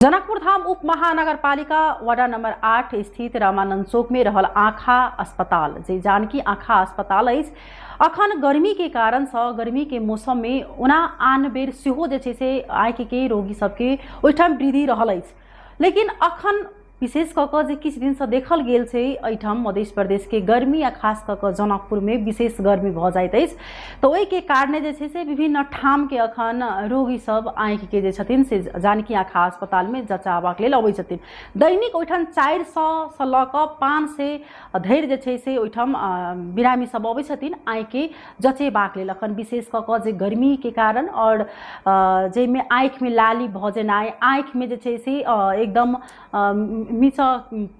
जनकपुर धाम उप महानगरपालिका वडा नंबर 8 स्थित रामानंद चौक में रहल आँखा अस्पताल जे जानकी आँखा अस्पताल अछि अखन गर्मी के कारण गर्मी के मौसम में ओना आन बेर सेहो जे छै से आँखि के रोगी सबके ओहिठाम वृद्धि रहल अछि, लेकिन अखन विशेष कऽ जे किछु दिन से देखल गेल छै एहिठाम मध्य प्रदेश के गर्मी आ खास कऽ जनकपुर में विशेष गर्मी भऽ जाइत अछि। तो ओहि के कारणे जे छै से विभिन्न ठाम के अखन रोगी सब आँखि के जे छथिन से जानकी आँखा अस्पताल में जचाबाक लेल अबै छथिन। दैनिक ओहिठाम 400 से लऽ कऽ 500 धरि जे छै से ओहिठाम बिरामी सब अबै छथिन आँखि के जचेबाक लेल। अखन विशेष कऽ जे गर्मी के कारण और जाहिमे आँखि में लाली भऽ जेनाइ, आँखि में जे छै से एकदम मीचा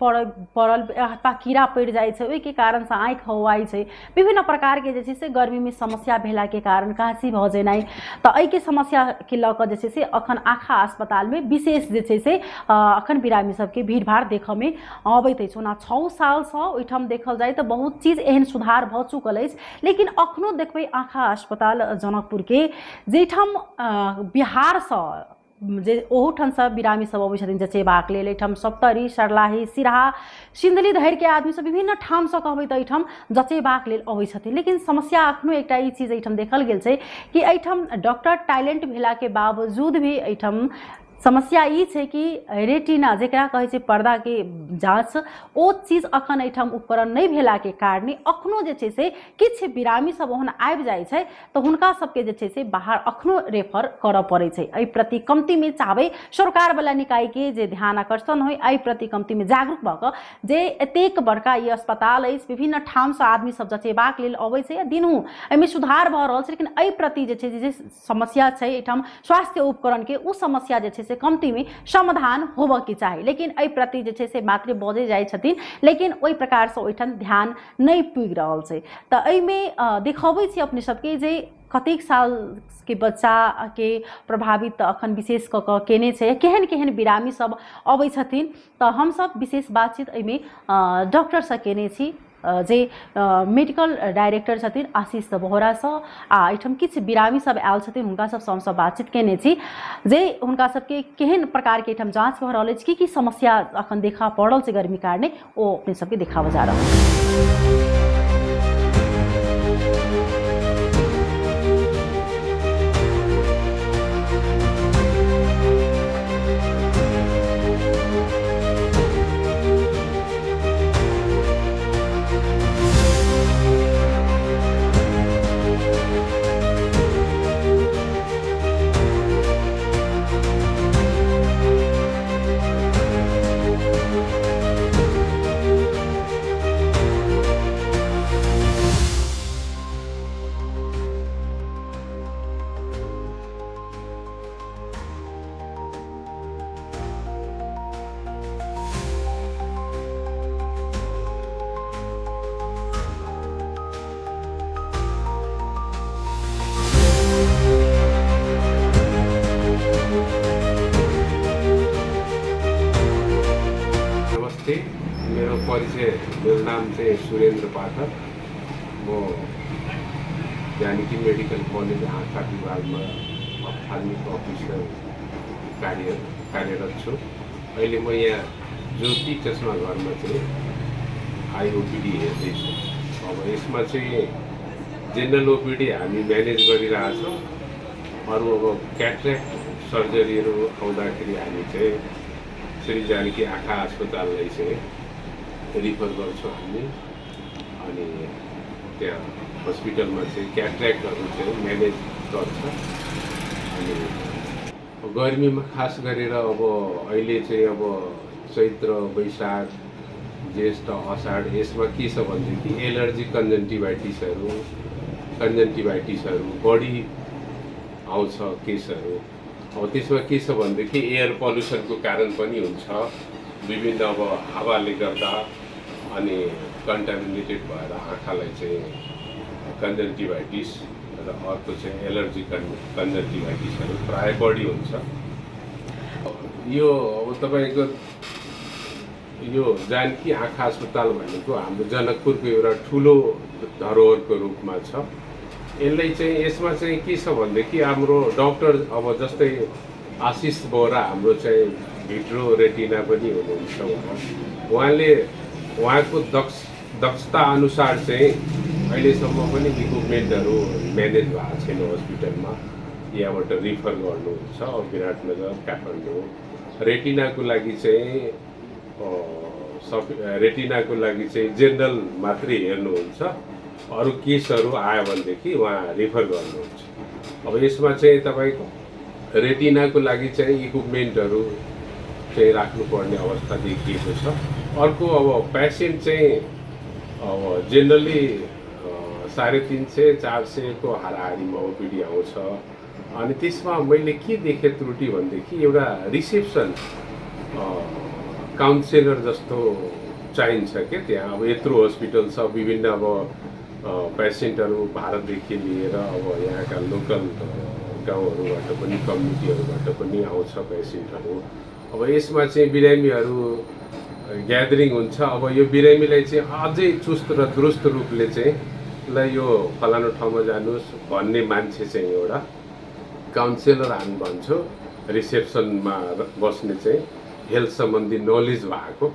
पड़ल अथवा कीड़ा पड़ जाए छै, ओहि के कारण से आँखि हौआई छै। विभिन्न प्रकार के जे छै से गर्मी में समस्या भेला के कारण काशी भऽ जेनाइ, तो एहि के समस्या के लऽ कऽ जे छै से अखन आँखा अस्पताल में विशेष जे छै से अखन बिरामी सबके भीड़ भाड़ देखऽ में अबैत अछि। ओना 6 साल से ओहिठाम देखल जाए तो बहुत चीज एहन सुधार भऽ चुकल अछि, लेकिन अखनो देखबै आँखा अस्पताल जनकपुर के जेठाम बिहार से जे ओहूठाम से बिरामी सब अबै छथिन जचेबाक लेल। एहिठाम सप्तरी, सरलाही, सिराहा, सिंदली धरि के आदमी सब विभिन्न ठाम से कहबै तऽ एहिठाम जचेबाक लेल अबै छथिन, लेकिन समस्या अखनो एकटा ई चीज एहिठाम देखल गेल छै कि एहिठाम डॉक्टर टैलेंट भेला के बावजूद भी एहिठाम समस्या ई छै कि रेटिना जेकरा कहै छै पर्दा के जांच ओ चीज अखन एहिठाम उपकरण नहीं भेला के कारणे अखनो जे छै से किछ बिरामी सब ओहन आबि जाइ छै तो हुनका सबके जे छै से बाहर अखनो रेफर करऽ पड़ै छै। एहि प्रति कमती में चाहबै सरकार वाला निकाय के जे ध्यान आकर्षण होय, एहि प्रति कमती में जागरूक भऽ कऽ जे एतेक बड़का ई अस्पताल अछि, विभिन्न ठाम से आदमी सब जचेबाक लेल अबै छै, दिनहु एहिमे सुधार भऽ रहल छै, लेकिन एहि प्रति जे छै जे समस्या छै एहिठाम स्वास्थ्य उपकरण के उ समस्या जे छै से कमती में समाधान होबऽ के चाही। लेकिन एहि प्रति जे छै से मात्र बजे जाइ छथिन, लेकिन ओहि प्रकार से ओहिठाम ध्यान नहीं पुगि रहल छै। तऽ एहिमे देखबै छी अपने सबके जे कतेक साल के बच्चा के प्रभावित अखन विशेष कऽ कऽ केने छै, केहन केहन बिरामी सब अबै छथिन। तऽ हम सब विशेष बातचीत एहिमे डॉक्टर से केने छी जे मेडिकल डायरेक्टर छथिन आशीष बोहरा से, आ एहिठाम किछु बिरामी सब आयल छथिन हुनका सबसँ हमसब बातचीत केने छी जे हुनका सबके केहन प्रकार के एहिठाम जाँच भऽ रहल अछि, की समस्या अखन देखा पड़ल छै गर्मी कारणे ओ अपने सबके देखाबऽ जा रहल छै। मेरो परिचय, मेरो नाम चाहिँ सुरेन्द्र पाठक, म जानकी मेडिकल कलेज आँखा विभागमा अप्थाल्मिक अफिसर कार्यरत छु। अहिले म यहाँ ज्योति चस्मा घरमा चाहिँ आइओपीडी हेर्दैछु। अब यसमा चाहिँ जेनरल ओपीडी हामी म्यानेज गरिरहेछौँ। अरू अब क्याट्रेक्ट सर्जरीहरू आउँदाखेरि हामी चाहिँ श्री जानकी आँखा अस्पताललाई चाहिँ रिफर गर्छौँ हामी, अनि त्यहाँ हस्पिटलमा चाहिँ क्याट्रेक्टहरू चाहिँ म्यानेज गर्छ। अनि गर्मीमा खास गरेर अब अहिले चाहिँ अब चैत्र, वैशाख, ज्येष्ठ, अषाढ यसमा के छ भनेदेखि एलर्जी कन्जन्टिभाइटिसहरू बढी आउँछ केसहरू। अब त्यसमा के छ भनेदेखि एयर पल्युसनको कारण पनि हुन्छ, विभिन्न अब हावाले गर्दा अनि कन्टामिनेटेड भएर आँखालाई चाहिँ कन्जन्टिभाइटिस र अर्को चाहिँ एलर्जी कन्जन्टिभाइटिसहरू प्राय बढी हुन्छ। यो अब तपाईँको यो जानकी आँखा अस्पताल भनेको हाम्रो जनकपुरको एउटा ठुलो धरोहरको रूपमा छ। यसलाई चाहिँ यसमा चाहिँ के छ भनेदेखि हाम्रो डक्टर अब जस्तै आशीष बोहरा हाम्रो चाहिँ भिट्रो रेटिना पनि हुनुहुन्छ उहाँले उहाँको दक्षता अनुसार चाहिँ अहिलेसम्म पनि इक्विपमेन्टहरू म्यानेज भएको छैन हस्पिटलमा। यहाँबाट रिफर गर्नुहुन्छ विराटनगर, काठमाडौँ। रेटिनाको लागि चाहिँ जेनरल मात्रै हेर्नुहुन्छ, अरू केसहरू आयो भनेदेखि उहाँ रिफर गर्नुहुन्छ। अब यसमा चाहिँ तपाईँको रेटिनाको लागि चाहिँ इक्विपमेन्टहरू चाहिँ राख्नुपर्ने अवस्था देखिएको छ। अर्को अब पेसेन्ट चाहिँ अब जेनरली 350-400 को हाराहारीमा ओपिडी आउँछ। अनि त्यसमा मैले के देखेँ त्रुटि भनेदेखि एउटा रिसेप्सन काउन्सिलर जस्तो चाहिन्छ क्या त्यहाँ। अब यत्रो हस्पिटल छ, विभिन्न अब पेसेन्टहरू भारतदेखि लिएर अब यहाँका लोकल गाउँहरूबाट पनि कम्युनिटीहरूबाट पनि आउँछ पेसेन्टहरू। अब यसमा चाहिँ बिरामीहरू ग्यादरिङ हुन्छ। अब यो बिरामीलाई चाहिँ अझै चुस्त र दुरुस्त रूपले चाहिँ ल यो फलानु ठाउँमा जानुहोस् भन्ने मान्छे चाहिँ एउटा काउन्सिलर हामी भन्छौँ, रिसेप्सनमा बस्ने चाहिँ हेल्थ सम्बन्धी नलेज भएको,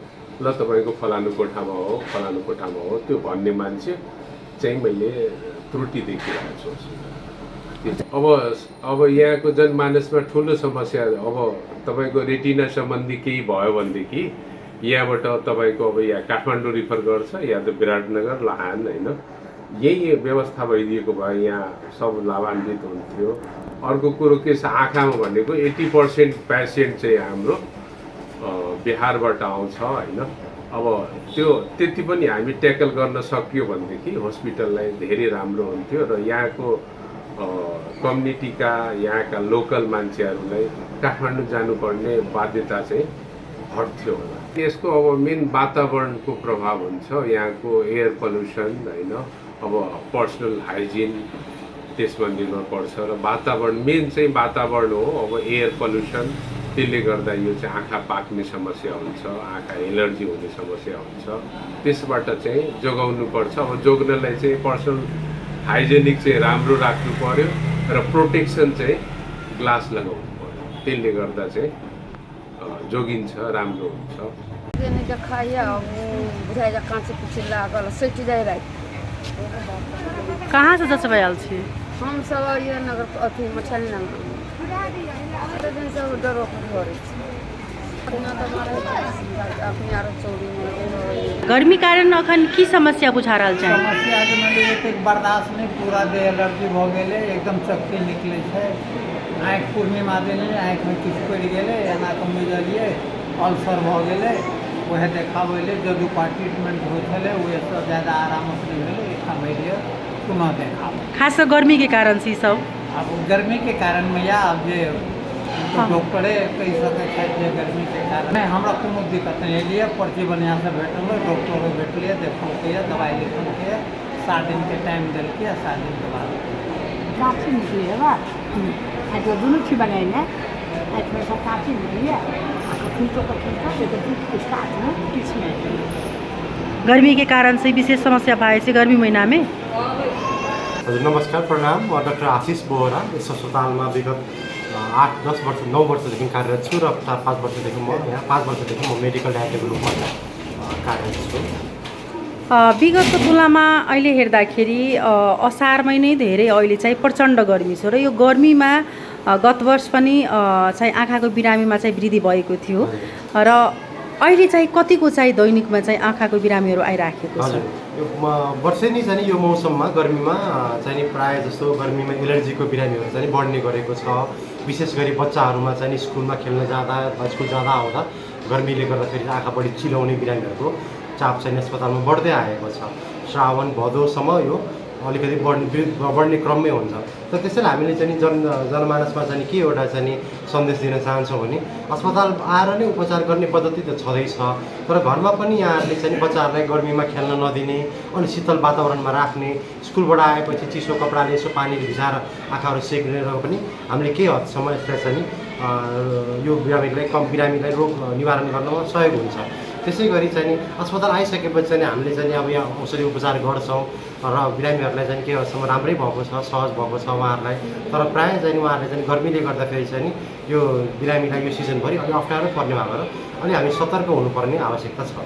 ल तपाईँको फलानु कोठामा हो त्यो भन्ने मान्छे चाहिँ मैले त्रुटि देखिरहेको छु। अब यहाँको जनमानसमा ठुलो समस्या, अब तपाईँको रेटिना सम्बन्धी केही भयो भनेदेखि यहाँबाट तपाईँको अब यहाँ काठमाडौँ रिफर गर्छ या त विराटनगर, लाहान, होइन, यही व्यवस्था भइदिएको भए यहाँ सब लाभान्वित हुन्थ्यो। अर्को कुरो के छ, आँखामा भनेको 80% पेसेन्ट चाहिँ हाम्रो बिहारबाट आउँछ, होइन। अब त्यो त्यति पनि हामी ट्याकल गर्न सकियो भनेदेखि हस्पिटललाई धेरै राम्रो हुन्थ्यो र यहाँको कम्युनिटीका यहाँका लोकल मान्छेहरूलाई काठमाडौँ जानुपर्ने बाध्यता चाहिँ हट्थ्यो होला। यसको अब मेन वातावरणको प्रभाव हुन्छ, यहाँको एयर पल्युसन, होइन, अब पर्सनल हाइजिन त्यसमा निर्भर पर्छ र वातावरण मेन चाहिँ वातावरण हो। अब एयर पल्युसन, त्यसले गर्दा यो चाहिँ आँखा पाक्ने समस्या हुन्छ, आँखा एलर्जी हुने समस्या हुन्छ, त्यसबाट चाहिँ जोगाउनुपर्छ। अब जोग्नलाई चाहिँ पर्सनल हाइजेनिक चाहिँ राम्रो राख्नु पर्यो र प्रोटेक्सन चाहिँ ग्लास लगाउनु पर्यो, त्यसले गर्दा चाहिँ जोगिन्छ, राम्रो हुन्छ। कहाँ से जस भइल छी? हम सब ये नगर अथी मछली नगर दिन सब डरो करे छी। गर्मी कारण अखन की समस्या बुझा रहल छै? समस्या जे मानि एतेक बर्दाश्त नहीं, पूरा देह एलर्जी भ गेले, एकदम चक्की निकले छै, आँख पूर्णिमा देले, आँख में किछु पड़ि गेले, एना कमिजलिए, अल्सर भ गेले, वह देखाबैले जदुपा ट्रीटमेंट होइ छलै, ओहिसँ ज़्यादा आराम नहीं भेलै, एकटा भेलिए पुनः देखाब। खास गर्मी के कारण से सब अब गर्मी के कारण में या अब जे डॉक्टरे कहि सकै छै जे गर्मी के कारण नहीं, हमरा कोनो दिक्कत नहीं एलिए, पर्ची बढ़िया से भेटल, डॉक्टरो भेटलिए, देखलकै, दवाई लिखलकै, 7 दिन के टाइम दिलकै, 7 दिन के बाद काफी निकली है बात। आज दोनों चीज बनाई ना, आज में सब काफी निकली है, तो स्टार्ट में कुछ नहीं। गर्मी के कारण से विशेष समस्या पाए से गर्मी महीना में। हजुर नमस्कार, प्रणाम। म डाक्टर आशिष बोहरा यस अस्पतालमा विगत 8-10 वर्ष 9 वर्षदेखि कार्यरत छु र 4-5 वर्षदेखि म यहाँ 5 वर्षदेखि म मेडिकल डाइरेक्टरको रूपमा कार्यरत छु। विगतको तुलनामा अहिले हेर्दाखेरि असारमै नै धेरै अहिले चाहिँ प्रचण्ड गर्मी छ र यो गर्मीमा गत वर्ष पनि चाहिँ आँखाको बिरामीमा चाहिँ वृद्धि भएको थियो र अहिले चाहिँ कतिको चाहिँ दैनिकमा चाहिँ आँखाको बिरामीहरू आइराखेको छ? हजुर, यो वर्षेनी चाहिँ यो मौसममा गर्मीमा चाहिँ प्रायः जस्तो गर्मीमा एलर्जीको बिरामीहरू चाहिँ बढ्ने गरेको छ। विशेष गरी बच्चाहरूमा चाहिँ स्कुलमा खेल्न जाँदा स्कुल जाँदा आउँदा गर्मीले गर्दाखेरि आँखा बढी चिलाउने बिरामीहरूको चाप चाहिँ अस्पतालमा बढ्दै आएको छ। श्रावण भदौसम्म यो अलिकति बढ्ने क्रममै हुन्छ। त त्यसैले हामीले चाहिँ जनमानसमा चाहिँ के एउटा चाहिँ सन्देश दिन चाहन्छौँ भने अस्पताल आएर नै उपचार गर्ने पद्धति त छँदैछ, तर घरमा पनि यहाँहरूले चाहिँ बच्चाहरूलाई गर्मीमा खेल्न नदिने, अनि शीतल वातावरणमा राख्ने, स्कुलबाट आएपछि चिसो कपडाले यसो पानीले भिजाएर आँखाहरू सेक्नेर पनि हामीले केही हदसम्म यसलाई चाहिँ यो बिरामीलाई रोग निवारण गर्नमा सहयोग हुन्छ। त्यसै गरी चाहिँ नि अस्पताल आइसकेपछि चाहिँ हामीले चाहिँ अब यहाँ औषधि उपचार गर्छौँ र बिरामीहरूलाई चाहिँ के हदसम्म राम्रै भएको छ, सहज भएको छ उहाँहरूलाई। तर प्रायः चाहिँ उहाँहरूले चाहिँ गर्मीले गर्दाखेरि चाहिँ यो बिरामीलाई यो सिजनभरि अलि अप्ठ्यारो पर्ने भएर अलि हामी सतर्क हुनुपर्ने आवश्यकता छ।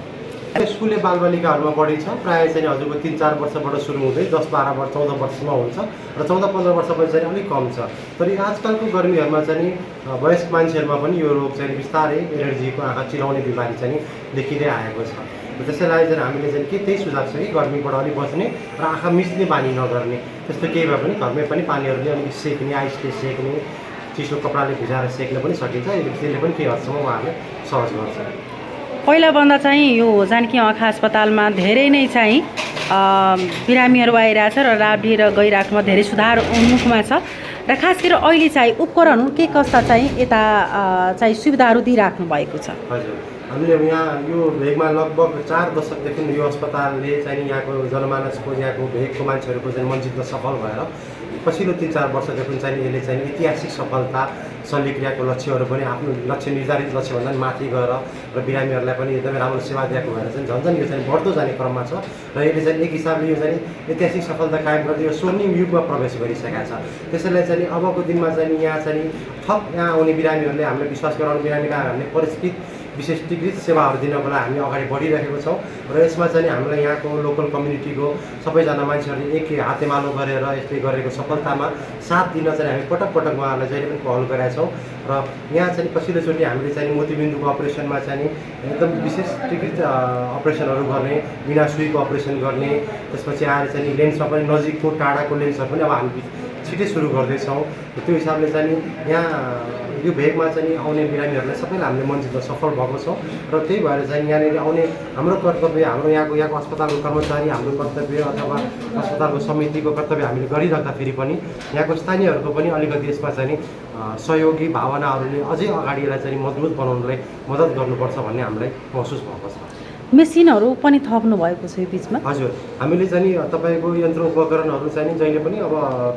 स्कुले बालबालिकाहरूमा बढी छ, प्रायः चाहिँ हजुरको 3-4 वर्षबाट सुरु हुँदै 10-12 वर्ष 14 वर्षसम्म हुन्छ र 14-15 वर्षपछि चाहिँ अलिक कम छ। तर आजकलको गर्मीहरूमा चाहिँ वयस्क मान्छेहरूमा पनि यो रोग चाहिँ बिस्तारै एलर्जीको आँखा चिलाउने बिमारी चाहिँ देखिँदै आएको छ। त्यसैलाई चाहिँ हामीले चाहिँ के त्यही सुझाव छ कि गर्मीबाट अलिक बस्ने र आँखा मिच्ने बानी नगर्ने। त्यस्तो केही भए पनि घरमै पनि पानीहरूले अलिक सेक्ने, आइसले सेक्ने, चिसो कपडाले भिजाएर सेक्न पनि सकिन्छ। त्यसले पनि केही हदसम्म उहाँहरूले सहज गर्छ। पहिलाभन्दा चाहिँ यो जानकी आँखा अस्पतालमा धेरै नै चाहिँ बिरामीहरू आइरहेछ र लिएर गइराख्नुमा धेरै सुधार उन्मुखमा छ र खास गरी अहिले चाहिँ उपकरणहरू के कस्ता चाहिँ यता चाहिँ सुविधाहरू दिइराख्नु भएको छ? हजुर, हामीले यहाँ यो भेगमा लगभग 4 दशकदेखि यो अस्पतालले चाहिँ यहाँको जनमानसको यहाँको भेगको मान्छेहरूको चाहिँ मन जित्न सफल भएर पछिल्लो 3-4 वर्षदेखि चाहिँ यसले चाहिँ ऐतिहासिक सफलता शल्यक्रियाको लक्ष्यहरू पनि आफ्नो लक्ष्य निर्धारित लक्ष्यभन्दा माथि गएर र बिरामीहरूलाई पनि एकदमै राम्रो सेवा दिएको भएर चाहिँ झन् यो चाहिँ बढ्दो जाने क्रममा छ र यसले चाहिँ एक हिसाबले यो चाहिँ ऐतिहासिक सफलता कायम गर्दै यो स्वर्णिम युगमा प्रवेश गरिसकेका छ। त्यसैले चाहिँ अबको दिनमा चाहिँ यहाँ चाहिँ थप यहाँ आउने बिरामीहरूले हामीले विश्वास गराउने बिरामीहरूले परिष्कृत विशिष्टीकृत सेवाहरू दिनको लागि हामी अगाडि बढिरहेको छौँ र यसमा चाहिँ हामीलाई यहाँको लोकल कम्युनिटीको सबैजना मान्छेहरूले एक हातेमालो गरेर यसले गरेको सफलतामा साथ दिन चाहिँ हामी पटक पटक उहाँहरूलाई जहिले पनि पहल गरेका छौँ र यहाँ चाहिँ पछिल्लोचोटि हामीले चाहिँ मोतीबिन्दुको अपरेसनमा चाहिँ एकदम विशिष्टीकृत अपरेसनहरू गर्ने, बिना सुईको अपरेसन गर्ने, त्यसपछि आएर चाहिँ लेन्समा पनि नजिकको टाढाको लेन्सहरू पनि अब हामी छिटै सुरु गर्दैछौँ। त्यो हिसाबले चाहिँ यहाँ यो भेगमा चाहिँ आउने बिरामीहरूलाई सबैलाई हामीले मन जित्न सफल भएको छौँ र त्यही भएर चाहिँ यहाँनिर आउने हाम्रो कर्तव्य, हाम्रो यहाँको अस्पतालको कर्मचारी हाम्रो कर्तव्य अथवा अस्पतालको समितिको कर्तव्य हामीले गरिराख्दाखेरि पनि यहाँको स्थानीयहरूको पनि अलिकति यसमा चाहिँ सहयोगी भावनाहरूले अझै अगाडि यसलाई चाहिँ मजबुत बनाउनलाई मद्दत गर्नुपर्छ भन्ने हामीलाई महसुस भएको छ। मेसिनहरू पनि थप्नु भएको छ यो बिचमा? हजुर, हामीले चाहिँ तपाईँको यन्त्र उपकरणहरू चाहिँ जहिले पनि अब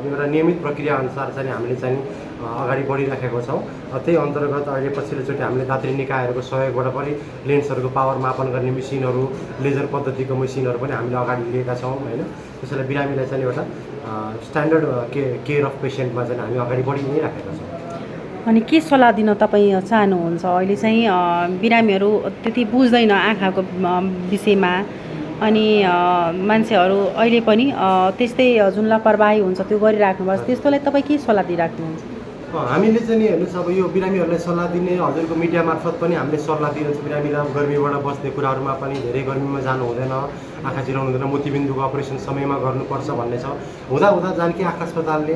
एउटा नियमित प्रक्रिया अनुसार चाहिँ हामीले चाहिँ अगाडि बढिराखेको छौँ। त्यही अन्तर्गत अहिले पछिल्लोचोटि हामीले दात्री निकायहरूको सहयोगबाट पनि लेन्सहरूको पावर मापन गर्ने मेसिनहरू, लेजर पद्धतिको मेसिनहरू पनि हामीले अगाडि लिएका छौँ होइन। त्यसैले बिरामीलाई चाहिँ एउटा स्ट्यान्डर्ड केयर अफ पेसेन्टमा चाहिँ हामी अगाडि बढी नै राखेका छौँ। अनि के सल्लाह दिन तपाईँ चाहनुहुन्छ? अहिले चाहिँ बिरामीहरू त्यति बुझ्दैन आँखाको विषयमा अनि मान्छेहरू अहिले पनि त्यस्तै जुन लापरवाही हुन्छ त्यो गरिराख्नुपर्छ, त्यस्तोलाई तपाईँ के सल्लाह दिइराख्नुहुन्छ? हामीले चाहिँ नि हेर्नुहोस् अब यो बिरामीहरूलाई सल्लाह दिने हजुरको मिडिया मार्फत पनि हामीले सल्लाह दिनुहुन्छ बिरामीलाई गर्मीबाट बस्ने कुराहरूमा पनि धेरै गर्मीमा जानु हुँदैन, आँखा चिलाउनु हुँदैन, मोतीबिन्दुको अपरेसन समयमा गर्नुपर्छ भन्ने छ। हुँदा जानकी आँखा अस्पतालले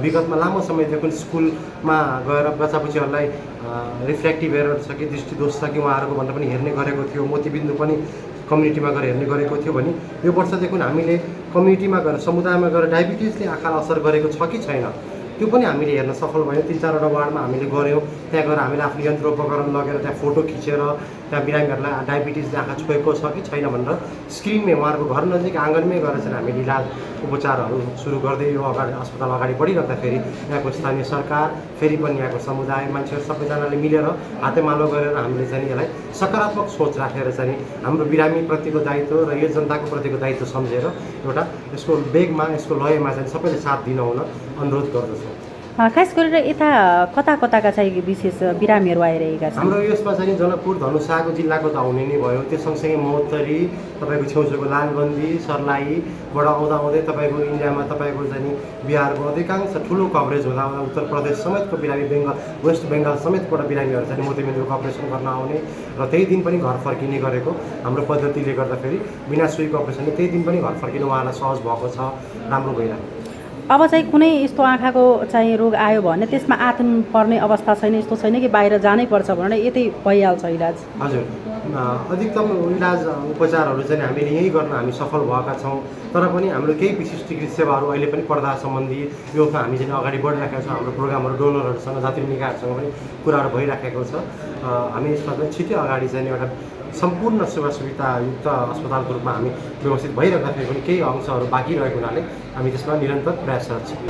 विगतमा लामो समयदेखि स्कुलमा गएर बच्चाबुच्चीहरूलाई रिफ्र्याक्टिभ एरर छ कि दृष्टिदोष छ कि उहाँहरूको भनेर पनि हेर्ने गरेको थियो, मोतीबिन्दु पनि कम्युनिटीमा गएर हेर्ने गरेको थियो भने यो वर्षदेखि हामीले कम्युनिटीमा गएर समुदायमा गएर डायबिटिजले आँखालाई असर गरेको छ कि छैन त्यो पनि हामीले हेर्न सफल भयौँ। 3-4वटा वार्डमा हामीले गऱ्यौँ, त्यहाँ गएर हामीले आफ्नो यन्त्र उपकरण लगेर त्यहाँ फोटो खिचेर त्यहाँ बिरामीहरूलाई डायबिटिजले आँखा छोएको छ कि छैन भनेर स्क्रिनमै उहाँहरूको घर नजिक आँगनमै गएर चाहिँ हामीले इलाज उपचारहरू सुरु गर्दै यो अस्पताल अगाडि बढिराख्दाखेरि यहाँको स्थानीय सरकार फेरि पनि यहाँको समुदाय मान्छेहरू सबैजनाले मिलेर हातेमालो गरेर हामीले चाहिँ यसलाई सकारात्मक सोच राखेर चाहिँ हाम्रो बिरामीप्रतिको दायित्व र यो जनताको प्रतिको दायित्व सम्झेर एउटा यसको वेगमा यसको लयमा चाहिँ सबैले साथ दिन हुन अनुरोध गर्दछौँ। खास गरेर यता कता कताका चाहिँ विशेष बिरामीहरू आइरहेका छन्? हाम्रो यसमा चाहिँ जनकपुर धनुषाको जिल्लाको त आउने नै भयो, त्यो सँगसँगै महोत्तरी, तपाईँको छेउछेउको लालबन्दी, सर्लाहीबाट आउँदै तपाईँको इन्डियामा तपाईँको चाहिँ बिहारको अधिकांश ठुलो कभरेज हुँदा उत्तर प्रदेश समेतको बिरामी, वेस्ट बेङ्गाल समेतबाट बिरामीहरू चाहिँ मोतीबिन्दुको अपरेसन गर्न आउने र त्यही दिन पनि घर फर्किने गरेको हाम्रो पद्धतिले गर्दाखेरि बिना सुईको अपरेसनले त्यही दिन पनि घर फर्किनु उहाँलाई सहज भएको छ, राम्रो भइरहेको। अब चाहिँ कुनै यस्तो आँखाको चाहिँ रोग आयो भने त्यसमा आत्नु पर्ने अवस्था छैन, यस्तो छैन कि बाहिर जानै पर्छ भनेर यतै भइहाल्छ इलाज? हजुर, अधिकतम इलाज उपचारहरू चाहिँ हामीले यहीँ गर्न हामी सफल भएका छौँ। तर पनि हाम्रो केही विशिष्टीकृत सेवाहरू अहिले पनि पर्दा सम्बन्धी यो हामी चाहिँ अगाडि बढिराखेका छौँ। हाम्रो प्रोग्रामहरू डोनरहरूसँग जात्री निकायहरूसँग पनि कुराहरू भइराखेको छ। हामी यसमा पनि छिटै अगाडि चाहिँ एउटा सम्पूर्ण सेवा सुविधायुक्त अस्पतालको रूपमा हामी व्यवस्थित भइराख्दाखेरि पनि केही अंशहरू बाँकी रहेको हुनाले हामी त्यसमा निरन्तर प्रयासरत छौँ।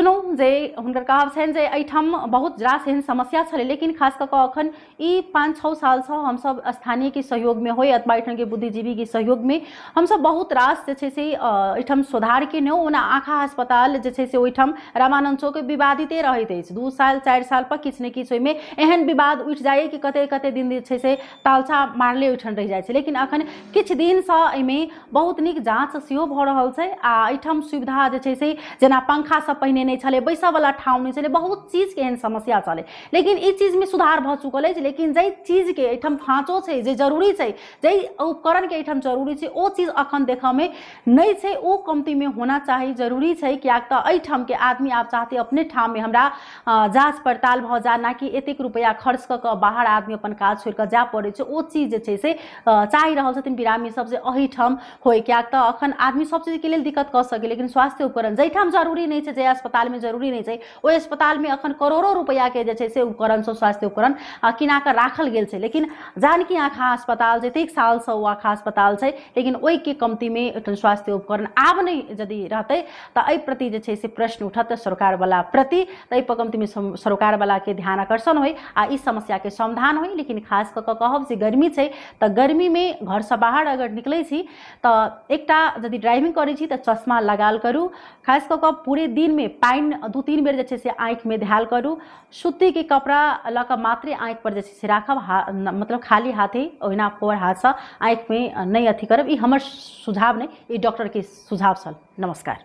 सुनू जे हुनकर कहब छनि जे एहिठाम बहुत रास एहन समस्या छलै, लेकिन खास कऽ कऽ अखन ई 5-6 सालसँ हमसब स्थानीय के सहयोग में होय अथवा एहिठाम के बुद्धिजीवी के सहयोग में हमसब बहुत रास जे छै से एहिठाम सुधार केनौ। ओना आँखा अस्पताल जे छै से ओहिठाम रामानंद चौक विवादिते रहैत अछि। 2 साल 4 साल पर किछु ने किछु ओहिमे एहन विवाद उठि जाइए कि कते कते दिन जे छै से तालचा मारले ओहिठाम रहि जाइ छै। लेकिन अखन किछु दिनसँ एहिमे बहुत नीक जाँच सेहो भऽ रहल छै आ एहिठाम सुविधा जे छै से जेना पंखा सब पहिने नहीं छलै, बैसऽ वाला ठाउँ नहीं छलै, बहुत चीज के एहन समस्या छलै, लेकिन ई चीज में सुधार भऽ चुकल अछि। लेकिन जै चीज के एहिठाम खाँचो छै, जे जरूरी छै, जै उपकरण के एहिठाम जरूरी छै, ओ चीज अखन देखऽ में नहीं छै। ओ कमती में होना चाही, जरूरी छै। कियाक तऽ एहिठाम के आदमी आब चाहते अपने ठाम में हमरा जाँच पड़ताल भऽ जा, ना कि एतेक रुपया खर्च कऽ कऽ बाहर आदमी अपन काज छोड़ि कऽ जाय पड़ै छै। ओ चीज जे छै से चाहि रहल छथिन बिरामी सब जे एहिठाम होय। कियाक तऽ अखन आदमी सब चीज के लेल दिक्कत कऽ सके, लेकिन स्वास्थ्य उपकरण जैठाम जरूरी नहीं छै, जे अस्पताल में जरूरी नहीं छै, ओहि अस्पताल में अखन करोड़ों रुपया के जे छै से उपकरण सब स्वास्थ्य उपकरण किना कऽ राखल गेल छै। लेकिन जानकी आँखा अस्पताल जतेक सालसँ ओ आँखा अस्पताल छै, लेकिन ओहि के कमती में स्वास्थ्य उपकरण आब नहीं यदि रहतै तऽ एहि प्रति जे छै से प्रश्न उठत सरकार वाला प्रति। ताहि पर कमती में सरकार वाला के ध्यान आकर्षण होय आ इस समस्या के समाधान होय। लेकिन खास कऽ कहब जे गर्मी छै तऽ गर्मी में घर से बाहर अगर निकलै छी तऽ एकटा यदि ड्राइविंग करै छी तऽ चश्मा लगाल करू। खास कऽ पूरे दिन में पानि 2-3 बेर जे छै से आँखि में धायल करू। सूती के कपड़ा लऽ कऽ मात्रे आँखि पर जे छै से राखब, मतलब खाली हाथे ओहिना पर हाथ से आँखि में नहीं अथी करब। ई हमर सुझाव नहीं, ई डॉक्टर के सुझाव छल। नमस्कार।